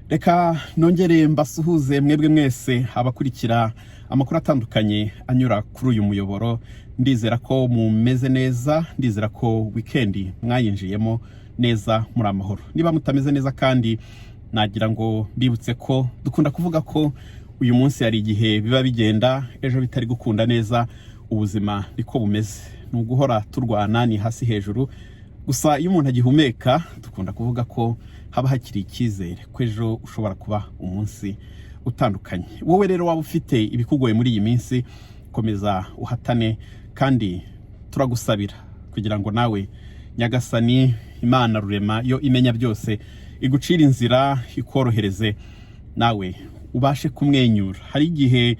Reka nongere mbasuhuze mwebwe mwese abakurikira amakuru atandukanye anyura kuri uyu muyoboro. Ndizera ko mumeze neza, ndizera ko wikendi mwayinjiyemo neza muri amahoro. Niba mutameze neza kandi, nagira ngo mbibutse ko dukunda kuvuga ko uyu munsi hari igihe biba bigenda, ejo bitari gukunda neza. Ubuzima niko bumeze, ni uguhora turwana, ni hasi hejuru. Gusa iyo umuntu agihumeka, dukunda kuvuga ko haba hakiri icyizere ko ejo ushobora kuba umunsi utandukanye. Wowe rero waba ufite ibikugoye muri iyi minsi, komeza uhatane kandi turagusabira kugira ngo nawe Nyagasani Imana Rurema yo imenya byose igucira inzira, ikorohereze, nawe ubashe kumwenyura. Hari igihe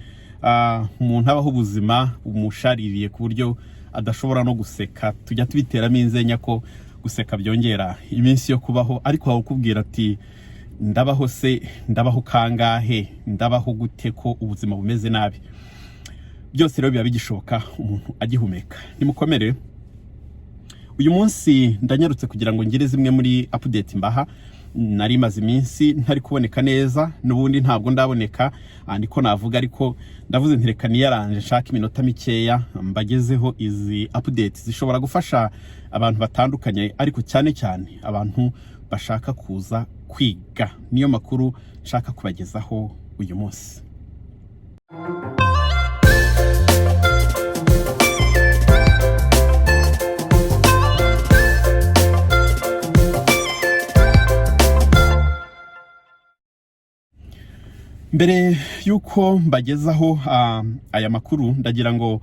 umuntu abaho ubuzima bumushaririye ku buryo adashobora no guseka. Tujya tubiteramo inzenya ko guseka byongera iminsi yo kubaho, ariko ukubwira ati: "Ndabaho se, ndabaho kangahe? Ndabaho gute ko ubuzima bumeze nabi?" Byose rero biba bigishoboka umuntu agihumeka. Nimukomere. Uyu munsi ndanyarutse kugira ngo ngire zimwe muri update mbaha. Nari maze iminsi ntari kuboneka neza, n'ubundi ntabwo ndaboneka, niko navuga, ariko ndavuze nti reka niyaranje nshaka iminota mikeya mbagezeho izi update zishobora gufasha abantu batandukanye, ariko cyane cyane abantu bashaka kuza kwiga. Niyo makuru nshaka kubagezaho uyu munsi. Mbere y'uko mbagezaho aya makuru, ndagira ngo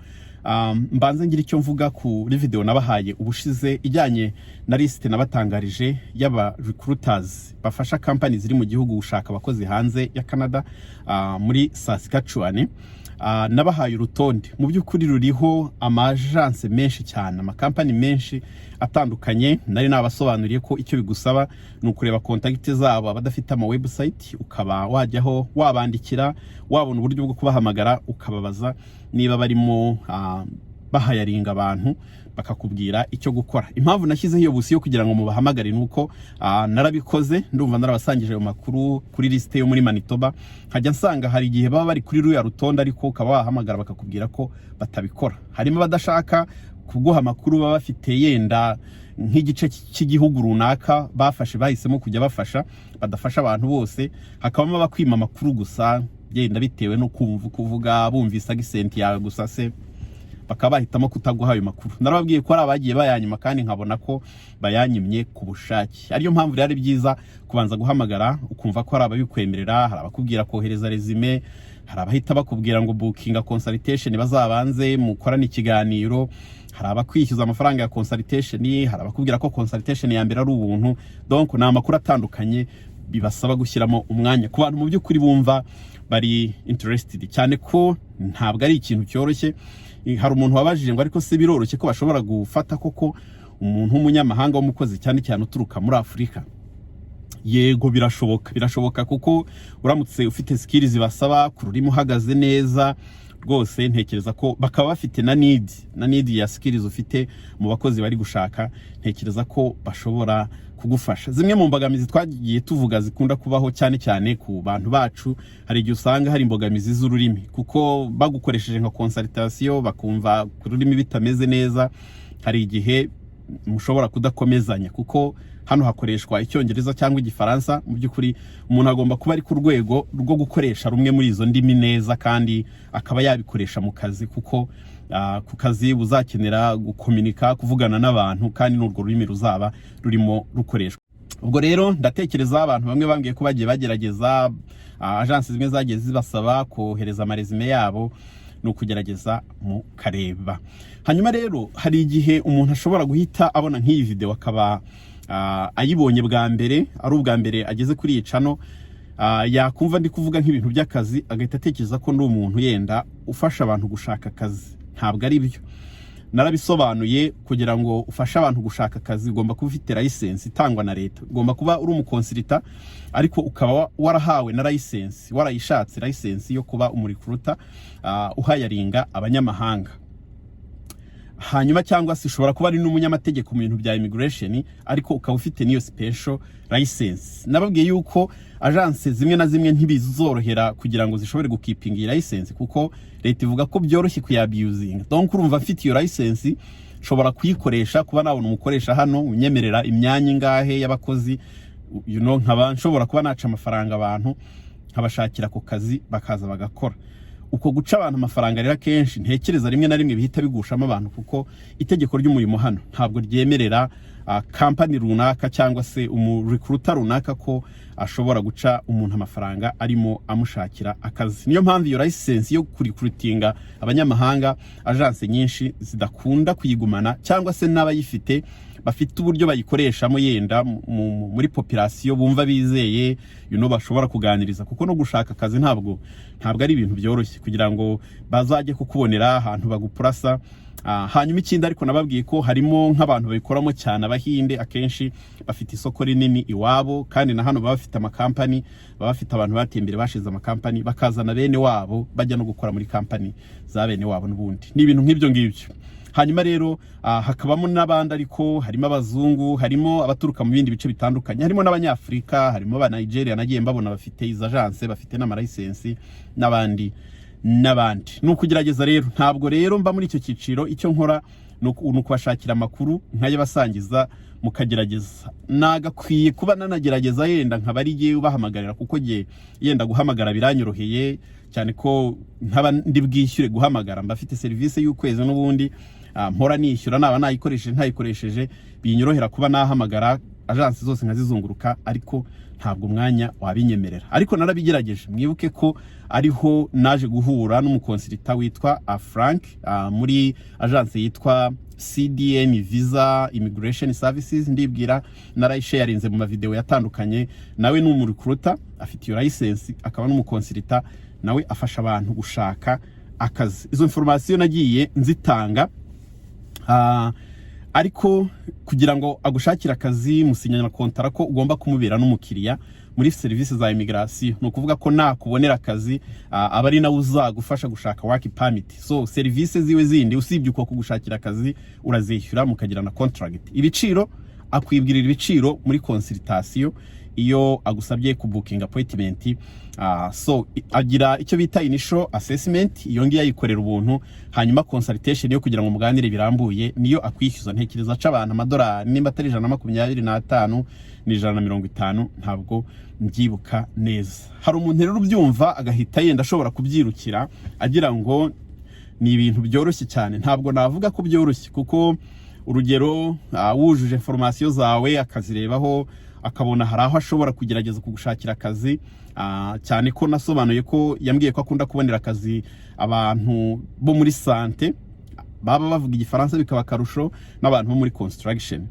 mbanze ngire icyo mvuga kuri video nabahaye ubushize ijyanye na lisite nabatangarije y'aba recruiters bafasha company ziri mu gihugu gushaka abakozi hanze ya Canada, muri Saskatchewan. Nabahaye urutonde mu by'ukuri ruriho ama agence menshi cyane, amakampani menshi atandukanye. Nari nabasobanuriye ko icyo bigusaba ni ukureba contact zabo, abadafite ama website, ukaba wajyaho wabandikira, wabona uburyo bwo kubahamagara, ukababaza niba barimo bahiringa abantu, bakakubwira icyo gukora. Impamvu nashyizeho iyo busi yo kugira ngo mubahamagare ni uko narabikoze, ndumva narabasangije ayo makuru kuri lisite yo muri Manitoba, nkajya nsanga hari igihe baba bari kuri ruriya rutonde, ariko ukaba wahamagara bakakubwira ko batabikora. Harimo abadashaka kuguha amakuru, baba bafite yenda nk'igice cy'igihugu runaka bafashe, bahisemo kujya bafasha, badafasha abantu bose. Hakabamo abakwima amakuru gusa yenda bitewe no kumva kuvuga, bumvise accent yawe gusa se, bakaba bahitamo kutaguha ayo makuru. Narababwiye ko hari abagiye bayanyima kandi nkabona ko bayanyimye ku bushake. Ariyo mpamvu rero ari byiza kubanza guhamagara, ukumva ko hari ababikwemerera. Hari abakubwira kohereza resume, hari abahita bakubwira ngo bookinga consultation bazabanze mukorane ikiganiro, hari abakwishyuza amafaranga ya consultation, hari abakubwira ko consultation ya mbere ari ubuntu. Donc ni amakuru atandukanye bibasaba gushyiramo umwanya ku bantu mu by'ukuri bumva bari interested, cyane ko ntabwo ari ikintu cyoroshye. Hari umuntu wabajije ngo: "Ariko se biroroshye ko bashobora gufata koko umuntu w'umunyamahanga w'umukozi, cyane cyane uturuka muri Afurika?" Yego, birashoboka, birashoboka, kuko uramutse ufite skills basaba, ku rurimi uhagaze neza rwose, ntekereza ko bakaba bafite na need ya skills ufite mu bakozi bari gushaka, ntekereza ko bashobora kugufasha. Zimwe mu mbogamizi twagiye tuvuga zikunda kubaho cyane cyane ku bantu bacu, hari igihe usanga hari imbogamizi z'ururimi, kuko bagukoresheje nka consultation bakumva ku rurimi bitameze neza, hari igihe mushobora kudakomezanya, kuko hano hakoreshwa Icyongereza cyangwa Igifaransa. Mu by'ukuri umuntu agomba kuba ari ku rwego rwo gukoresha rumwe muri izo ndimi neza, kandi akaba yabikoresha mu kazi, kuko ku kazi uzakenera gukominika, kuvugana n'abantu, kandi n'urwo rurimi ruzaba rurimo rukoreshwa. Ubwo rero ndatekereza abantu bamwe bambwiye ko bagiye bagerageza, agence zimwe zagiye zibasaba kohereza ama resume yabo. Ni ukugerageza mukareba. Hanyuma rero hari igihe umuntu ashobora guhita abona nk'iyi video, akaba ayibonye bwa mbere, ari ubwa mbere ageze kuri iyi channel, yakumva ndi kuvuga nk'ibintu by'akazi, agahita atekereza ko ndi umuntu yenda ufasha abantu gushaka akazi. Ntabwo ari byo. Narabisobanuye, kugira ngo ufashe abantu gushaka akazi ugomba kuba ufite license itangwa na leta, ugomba kuba uri umu consultant, ariko ukaba warahawe na license, warayishatse license yo kuba umu recruiter uhiringa abanyamahanga. Hanyuma cyangwa se ushobora kuba ari n'umunyamategeko mu bintu bya immigration, ariko ukaba ufite n'iyo special license. Nababwiye yuko agence zimwe na zimwe ntibizorohera kugira ngo zishobore gukeepinga iyi license, kuko leta ivuga ko byoroshye kuyabusinga. Donc urumva, mfite iyo license nshobora kuyikoresha kuba nabona umukoresha hano unyemerera imyanya ingahe y'abakozi, nkaba nshobora kuba naca amafaranga abantu, nkabashakira ako kazi, bakaza bagakora. Uko guca abantu amafaranga rero, akenshi ntekereza rimwe na rimwe bihita bigushamo abantu, kuko itegeko ry'umurimo hano ntabwo ryemerera kampani runaka cyangwa se umurecruiter runaka ko ashobora guca umuntu amafaranga arimo amushakira akazi. Niyo mpamvu iyo license yo kurecruitinga abanyamahanga agence nyinshi zidakunda kuyigumana, cyangwa se n'abayifite bafite uburyo bayikoreshamo, yenda muri population bumva bizeye, bashobora kuganiriza, kuko no gushaka akazi ntabwo ari ibintu byoroshye kugira ngo bazajye kukubonera ahantu bagupurasa. Hanyuma ikindi ariko nababwiye ko harimo nk'abantu babikoramo cyane, Abahinde akenshi bafite isoko rinini iwabo, kandi na hano baba bafite amakampani, baba bafite abantu bateye imbere, bashize amakampani, bakazana bene wabo bajya no gukora muri kampani za bene wabo n'ubundi. Ni ibintu nk'ibyo ngibyo. Hanyuma rero hakabamo n'abandi, ariko harimo abazungu, harimo abaturuka mu bindi bice bitandukanye, harimo n'Abanyafurika, harimo aba Nigeria nagiye mbabona bafite izo agence, bafite n'amalicense, n'abandi n'abandi. Ni ukugerageza rero. Ntabwo rero mba muri icyo cyiciro. Icyo nkora ni ukubashakira amakuru nkayabasangiza, mukagerageza. Nagakwiye kuba nanagerageza yenda nkaba ari jyewe ubahamagarira, kuko jye yenda guhamagara biranyoroheye cyane, ko nkaba ndi bwishyure guhamagara, mba mfite serivisi y'ukwezi n'ubundi mpora nishyura, naba nayikoresheje ntayikoresheje, binyorohera kuba nahamagara agence zose nkazizunguruka, ariko ntabwo umwanya wabinyemerera. Ariko narabigerageje. Mwibuke ko ariho naje guhura n'umuconsultant witwa Frank muri agence yitwa CDN Visa Immigration Services. Ndibwira narayisharinze mu mavideo yatandukanye. Nawe ni umurecruiter, afite iyo license, akaba n'umuconsultant, nawe afasha abantu gushaka akazi. Izo information nagiye nzitanga. Ariko kugira ngo agushakire akazi, musinyana kontara ko ugomba kumubera n'umukiriya muri serivisi za immigration. Ni ukuvuga ko nakubonera akazi, aba ari nawe uzagufasha gushaka work permit. So serivisi ziwe zindi usibye uko kugushakira akazi urazishyura, mukagirana contract. Ibiciro, akwibwirira ibiciro muri consultation iyo agusabye kubookinga appointment. So agira icyo bita initial assessment, iyo ngiyo ayikorera ubuntu. Hanyuma consultation yo kugira ngo muganire birambuye niyo akwishyuza. Ntekereza aca abantu amadolari nimba atari 125 ni 150, ntabwo mbyibuka neza. Hari umuntu rero ubyumva agahita yenda ashobora kubyirukira agira ngo ni ibintu byoroshye cyane. Ntabwo navuga ko byoroshye, kuko urugero wujuje information zawe, akazirebaho, akabona hari aho ashobora kugerageza kugushakira akazi, cyane ko nasobanuye ko yambwiye ko akunda kubonera akazi abantu bo muri santé baba bavuga Igifaransa, bikaba akarusho, n'abantu bo muri construction.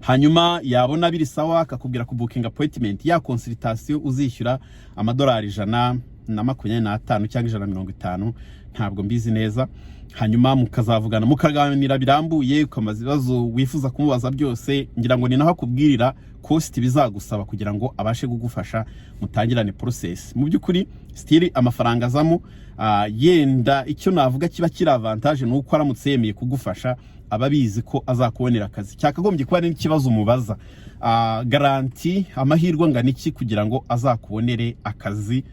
Hanyuma yabona biri sawa, akakubwira ku booking appointment ya consultation, uzishyura amadolari 125 cyangwa 150, ntabwo mbizi neza. Hanyuma mukazavugana, mukaganira birambuye, ukamaza ibibazo wifuza kumubaza byose. Ngira ngo ni naho akubwirira cost bizagusaba kugira ngo abashe kugufasha, mutangirane process. Mu by'ukuri still amafaranga azamo. Yenda icyo navuga kiba kiri avantage ni uko aramutse yemeye kugufasha, aba abizi ko azakubonera akazi. Cyakagombye kuba ari n'ikibazo umubaza, garantie, amahirwe angana iki kugira ngo azakubonere akazi?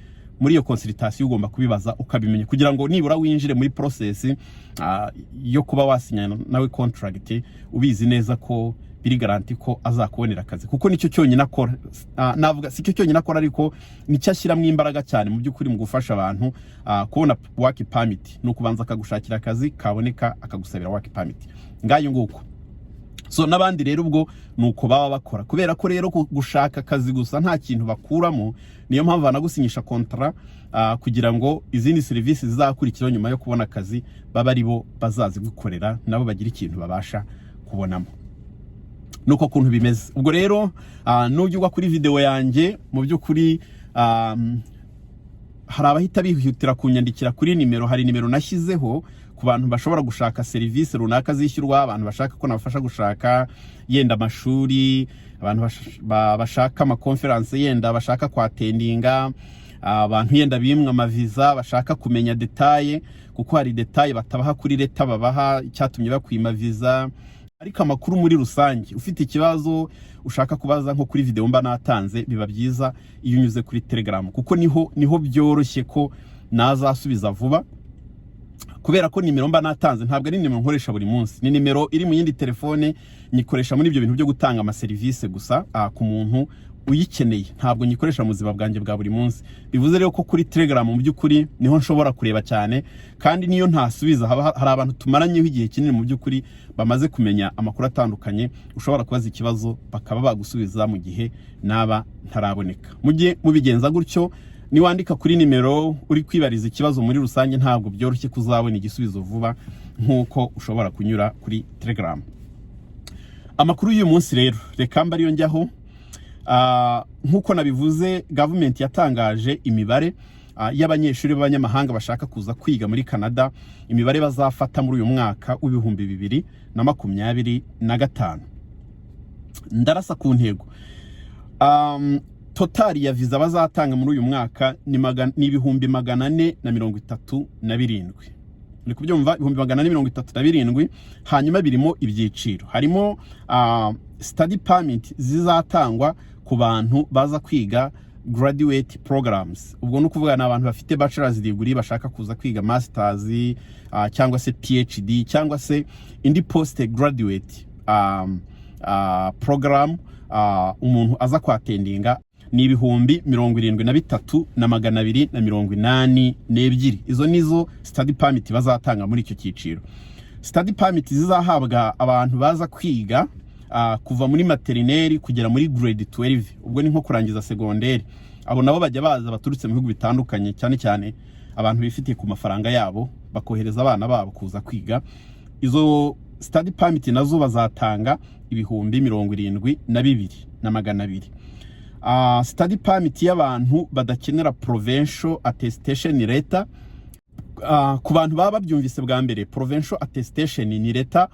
Muri iyo consultation ugomba kubibaza ukabimenya, kugira ngo nibura winjire muri process yo kuba wasinya nawe contract, ubizi neza ko biri garantie ko azakubonera akazi, kuko nicyo cyonyine akora. Navuga si cyo cyonyine akora, ariko nicyo ashyiramo imbaraga cyane mu by'ukuri mu gufasha abantu kubona work permit. Ni ukubanza akagushakira akazi, kaboneka akagusabira work permit. Ngayo nguko. So n'abandi rero ubwo ni uko baba bakora. Kubera ko rero gushaka akazi gusa nta kintu bakuramo, niyo mpamvu banagusinyisha kontara kugira ngo izindi serivisi zizakurikiraho nyuma yo kubona akazi babe ari bo bazazigukorera, nabo bagira ikintu babasha kubonamo. Nuko kuntu bimeze. Ubwo rero nujya ugwa kuri video yanjye, mu by'ukuri hari abahita bihutira kunyandikira kuri nimero. Hari nimero nashyizeho ku bantu bashobora gushaka serivisi runaka zishyurwa, abantu bashaka ko nabafasha gushaka yenda amashuri, abantu bashaka amakonferanse, yenda bashaka kwattendinga. Abantu yenda bimwe amaviza bashaka kumenya détails, kuko hari détails batabaha kuri letter babaha icyatumye bakwima viza. Ariko amakuru muri rusange, ufite ikibazo ushaka kubaza nko kuri video mba natanze, biba byiza iyo unyuze kuri Telegram, kuko niho byoroshye ko nazasubiza vuba, kubera ko nimero mba natanze ntabwo ari nimero nkoresha buri munsi. Ni nimero iri mu yindi telefone, nyikoresha muri ibyo bintu byo gutanga amaserivisi gusa ku muntu uyikeneye. Ntabwo nyikoresha mu buzima bwanjye bwa buri munsi. Bivuze rero ko kuri Telegram mu by'ukuri niho nshobora kureba cyane, kandi niyo ntasubiza, haba hari abantu tumaranyeho igihe kinini mu by'ukuri bamaze kumenya amakuru atandukanye, ushobora kubaza ikibazo bakaba bagusubiza mu gihe naba ntaraboneka. Mujye mubigenza gutyo. Niwandika kuri nimero uri kwibariza ikibazo muri rusange, ntabwo byoroshye kuzabona igisubizo vuba nk'uko ushobora kunyura kuri Telegram. Amakuru y'uyu munsi rero reka mba ariyo njyaho. Nk'uko nabivuze, gavumenti yatangaje imibare y'abanyeshuri b'abanyamahanga bashaka kuza kwiga muri Canada, imibare bazafata muri uyu mwaka w'2025. Ndarasa ku ntego. Total ya viza bazatanga muri uyu mwaka ni 437,000. Uri kubyumva? 437,000. Hanyuma birimo ibyiciro. Harimo study permit zizatangwa ku bantu baza kwiga graduate programs. Ubwo ni ukuvuga ni abantu bafite bachelor's degree bashaka kuza kwiga masters cyangwa se PhD cyangwa se indi post graduate program umuntu aza kwattendinga, ni 73,282. Izo nizo study permit bazatanga muri icyo cyiciro. Study permit zizahabwa abantu baza kwiga kuva muri maternelle kugera muri grade 12, ubwo ni nko kurangiza segonderi, abo nabo bajya baza baturutse mu bihugu bitandukanye, cyane cyane abantu bifitiye ku mafaranga yabo bakohereza abana babo kuza kwiga. Izo study permit nazo bazatanga 72,200. Study permit y'abantu badakenera provincial attestation letter. Ku bantu baba babyumvise bwa mbere, provincial attestation ni letter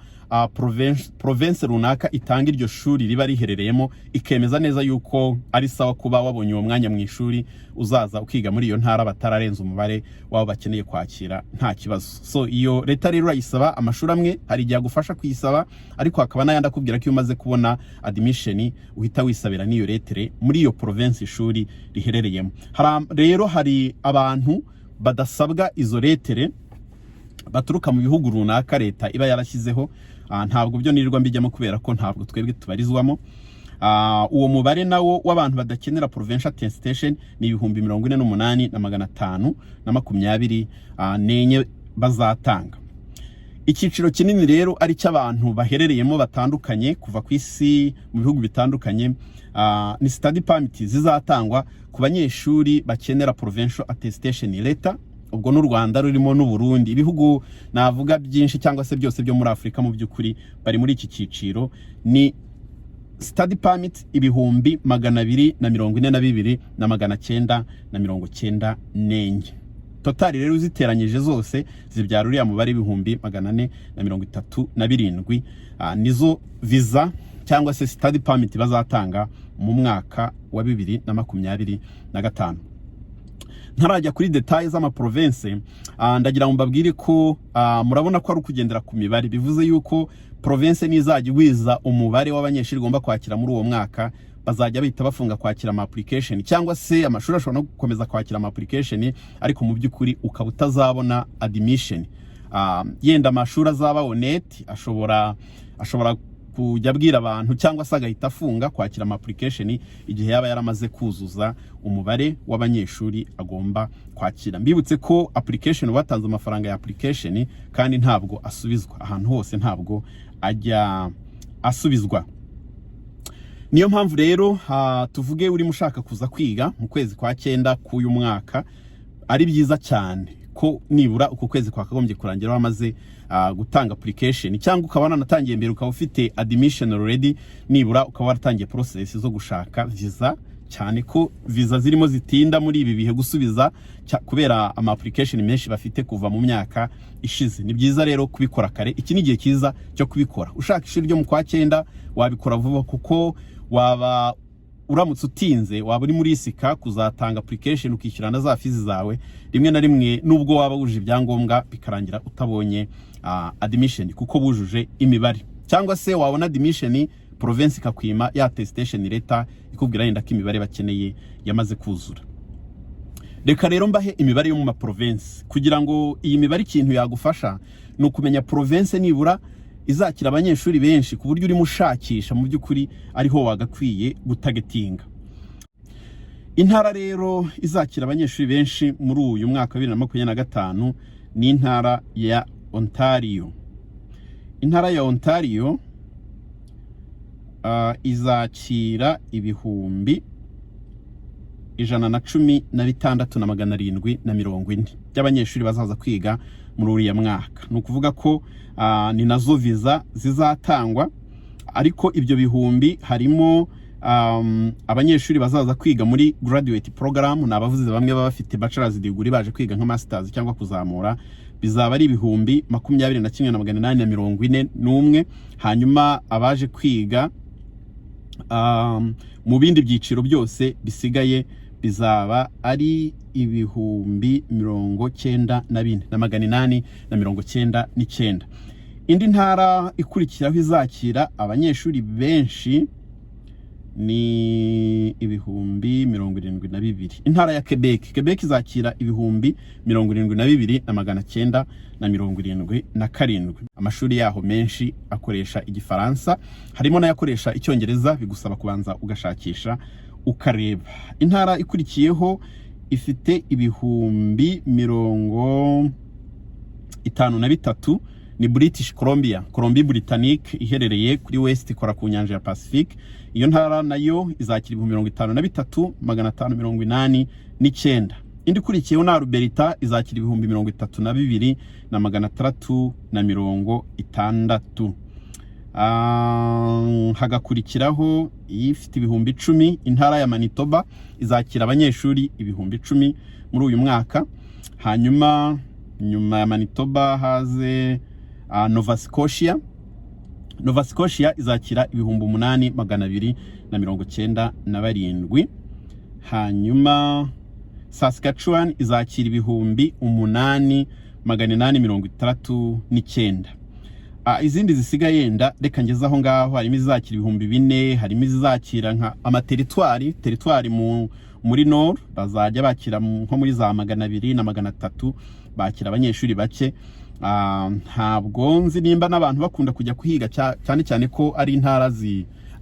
province runaka itanga iryo shuri riba riherereyemo, ikemeza neza yuko ari sawa kuba wabonye uwo mwanya mu ishuri, uzaza ukiga muri iyo ntara, batararenza umubare wabo bakeneye kwakira, nta kibazo. So iyo letter rero urayisaba. Amashuri amwe hari igihe agufasha kuyisaba, ariko hakaba n'ayandi akubwira ko iyo umaze kubona admission uhita wisabira n'iyo lettre muri iyo province ishuri riherereyemo. Rero hari abantu badasabwa izo lettre baturuka mu bihugu runaka leta iba yarashyizeho. Ntabwo byo nirirwa mbijyamo kubera ko ntabwo twebwe tubarizwamo. Uwo mubare nawo w'abantu badakenera provincial attestation ni 48,524 bazatanga. Icyiciro kinini rero ari cy'abantu baherereyemo batandukanye kuva ku isi mu bihugu bitandukanye, ni study permit zizatangwa ku banyeshuri bakenera provincial attestation letter. Ubwo n'u Rwanda rurimo n'u Burundi, ibihugu navuga byinshi cyangwa se byose byo muri Afurika mu by'ukuri bari muri iki cyiciro. Ni study permit 242,994. Total rero uziteranyije zose zibyara uriya mubare 437,000. Nizo visa cyangwa se study permit bazatanga mu mwaka wa 2025. Ntarajya kuri détails z'amaprovince, ndagira ngo mbabwire ko murabona ko ari ukugendera ku mibare. Bivuze yuko province nizajya igwiza umubare w'abanyeshuri igomba kwakira muri uwo mwaka, bazajya bahita bafunga kwakira ama application, cyangwa se amashuri ashobora no gukomeza kwakira ama application, ariko mu by'ukuri ukaba utazabona admission. Yenda amashuri azaba honnête, ashobora kujya abwira abantu cyangwa se agahita afunga kwakira ama application igihe yaba yaramaze kuzuza umubare w'abanyeshuri agomba kwakira. Mbibutse ko application batanze amafaranga ya application kandi ntabwo asubizwa ahantu hose, ntabwo ajya asubizwa. Niyo mpamvu rero tuvuge urimo ushaka kuza kwiga mu kwezi kwa cyenda k'uyu mwaka, ari byiza cyane ko nibura uku kwezi kwakagombye kurangira wamaze gutanga application, cyangwa ukaba wananatangiye mbere, ukaba ufite admission already, nibura ukaba waratangiye process zo gushaka visa, cyane ko visa zirimo zitinda muri ibi bihe gusubiza kubera ama application menshi bafite kuva mu myaka ishize. Ni byiza rero kubikora kare. Iki ni igihe cyiza cyo kubikora. Ushaka ishuri ryo mu kwa cyenda wabikora vuba, kuko waba Uramutse utinze, waba uri muri risk kuzatanga application, ukishyura na za fees zawe, rimwe na rimwe nubwo waba wujuje ibyangombwa, bikarangira utabonye admission kuko bujuje imibare, cyangwa se wabona admission, province ikakwima ya attestation letter ikubwira yenda ko imibare bakeneye yamaze kuzura. Reka rero mbahe imibare yo mu ma province, kugira ngo iyi mibare ikintu yagufasha ni ukumenya province nibura izakira abanyeshuri benshi, ku buryo urimo ushakisha mu by'ukuri ariho wagakwiye gutargetinga. Intara rero izakira abanyeshuri benshi muri uyu mwaka wa 2025 ni intara ya Ontario. Intara ya Ontario izakira 116,740 by'abanyeshuri bazaza kwiga muri uriya mwaka. Ni ukuvuga ko ni nazo viza zizatangwa, ariko ibyo bihumbi harimo abanyeshuri bazaza kwiga muri graduate program, ni abavuzi bamwe baba bafite bachelor's degree baje kwiga nka masters cyangwa kuzamura, bizaba ari 21,841. Hanyuma abaje kwiga mu bindi byiciro byose bisigaye bizaba ari 94,899. Indi ntara ikurikiraho izakira abanyeshuri benshi ni 72,000, intara ya Quebec. Quebec izakira 72,977. Amashuri yaho menshi akoresha Igifaransa, harimo n'ayakoresha Icyongereza, bigusaba kubanza ugashakisha ukareba. Intara ikurikiyeho ifite 53,000 ni British Columbia, Colombie Britannique, iherereye kuri West, ikora ku nyanja ya Pacific. Iyo ntara nayo izakira 53,589. Indi ikurikiyeho ni Alberta, izakira 32,660. Hagakurikiraho ifite 10,000, intara ya Manitoba izakira abanyeshuri 10,000 muri uyu mwaka. Hanyuma nyuma ya Manitoba haze Nova Scotia. Nova Scotia izakira 8,297. Hanyuma Saskatchewan izakira 8,869. Izindi zisigaye yenda reka ngeze aho ngaho. Harimo izakira 4,000, harimo izakira nka amateritwari, teritwari muri nord bazajya bakira nko muri za 200 na 300, bakira abanyeshuri bake. Ntabwo nzi nimba n'abantu bakunda kujya kuhiga, cyane cyane ko ari intara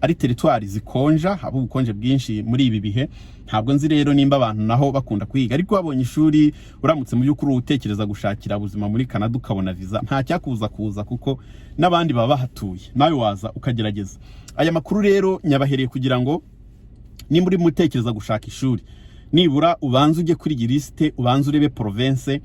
ari teritwari zikonja, haba ubukonje bwinshi muri ibi bihe. Ntabwo nzi rero nimba abantu naho bakunda kuhiga, ariko wabonye ishuri, uramutse mu by'ukuri utekereza gushakira ubuzima muri Canada, ukabona visa, nta cyakubuza kuza, kuko n'abandi baba bahatuye, nawe waza ukagerageza. Aya makuru rero nyabahereye kugira ngo nimba urimo utekereza gushaka ishuri, nibura ubanze ujye kuri iyi lisite, ubanze urebe province,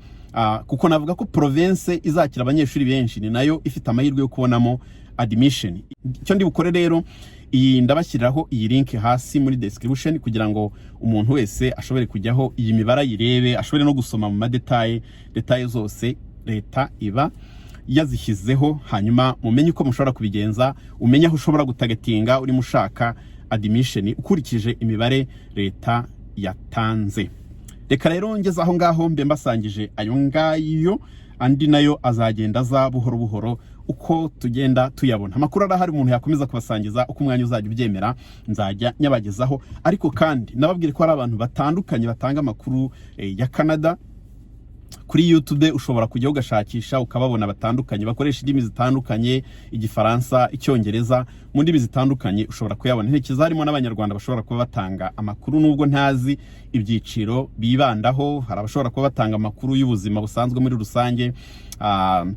kuko navuga ko province izakira abanyeshuri benshi ni nayo ifite amahirwe yo kubonamo admission. Icyo ndi bukore rero, iyi ndabashyiriraho iyi link hasi muri description, kugira ngo umuntu wese ashobore kujyaho, iyi mibare ayirebe, ashobore no gusoma mu ma détails, détails zose leta iba yazishyizeho, hanyuma mumenye uko mushobora kubigenza, umenye aho ushobora gutargetinga urimo ushaka admission ukurikije imibare leta yatanze. Reka rero ngeze aho ngaho mbe mbasangije ayo ngayo, andi nayo azagenda aza buhoro buhoro uko tugenda tuyabona. Amakuru arahari umuntu yakomeza kubasangiza, uko umwanya uzajya ubyemera nzajya nyabagezaho. Ariko kandi nababwire ko hari abantu batandukanye batanga amakuru ya Canada kuri YouTube. Ushobora kujya ugashakisha ukababona, batandukanye bakoresha indimi zitandukanye, Igifaransa, Icyongereza, mu ndimi zitandukanye ushobora kuyabona. Ntekereza harimo n'Abanyarwanda bashobora kuba batanga amakuru, nubwo ntazi ibyiciro bibandaho. Hari abashobora kuba batanga amakuru y'ubuzima busanzwe muri rusange,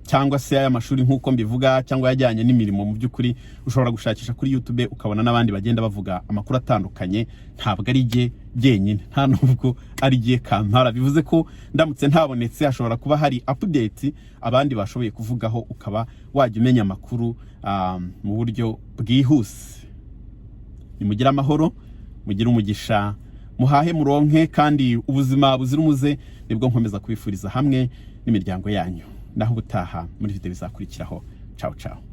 cyangwa se ay'amashuri nk'uko mbivuga, cyangwa yajyanye n'imirimo. Mu by'ukuri ushobora gushakisha kuri YouTube ukabona n'abandi bagenda bavuga amakuru atandukanye. Ntabwo ari jye jyenyine, nta nubwo ari jye kampara. Bivuze ko ndamutse ntabonetse, hashobora kuba hari update abandi bashoboye kuvugaho, ukaba wajya umenya amakuru mu buryo bwihuse. Nimugire amahoro, mugire umugisha, muhahe muronke, kandi ubuzima buzira umuze nibwo nkomeza kubifuriza hamwe n'imiryango yanyu. Naho ubutaha muri video bizakurikiraho. Ciao ciao.